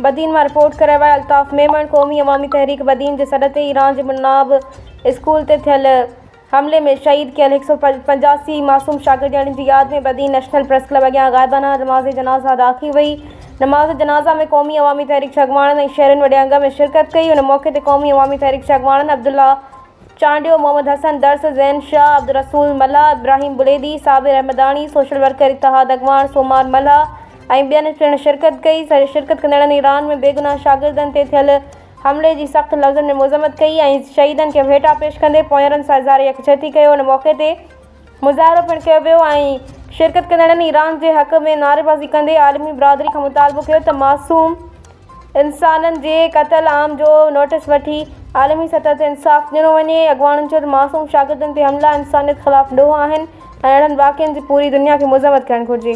بدين مان رپورٽ ڪري رهيو آهي الطاف ميمڻ قومي عوامي تحريڪ بدين جي سڏ تي ايران جي مناب اسڪول تي ٿيل حملي ۾ شهيد ڪيل 185 معصوم شاگردياڻين جي ياد ۾ بدين نيشنل پريس ڪلب اڳيان غائبانه نماز جنازه ادا ڪئي وئي. نماز جنازه ۾ قومي عوامي تحريڪ جي اڳواڻن ۽ شهرين وڏي انگ ۾ شرڪت ڪئي. ان موقعي تي قومي عوامي تحريڪ جي اڳواڻن عبدالله چانڊيو، محمد حسن درس، زين شاهه، عبدالرسول ملاح، ابراهيم بليدي، صابر احمداڻي، سوشل ورڪر اتحاد اڳواڻ سومار ملاح ۽ ٻين پڻ شرڪت ڪئي. شرڪت ڪندڙن ايران ۾ بيگناهه شاگردن تي ٿيل حملي جي سخت لفظن ۾ مذمت ڪئي ۽ شهيدن کي ڀيٽا پيش ڪندي پوئينرن سان اظهار يڪجهتي ڪيو ان موقعي تي مظاهرو پڻ ڪيو ويو ۽ شرڪت ڪندڙن ايران جي حق ۾ نعريبازي ڪندي عالمي برادري کان مطالبو ڪيو ته معصوم انسانن جي قتل عام جو نوٽيس وٺي عالمي سطح تي انصاف ڏنو وڃي اڳواڻن چيو ته معصوم شاگردن تي حملا انسانيت خلاف ڏوهه آهن ۽ اهڙن واقعن جي پوري دنيا کي مذمت ڪرڻ گهرجي.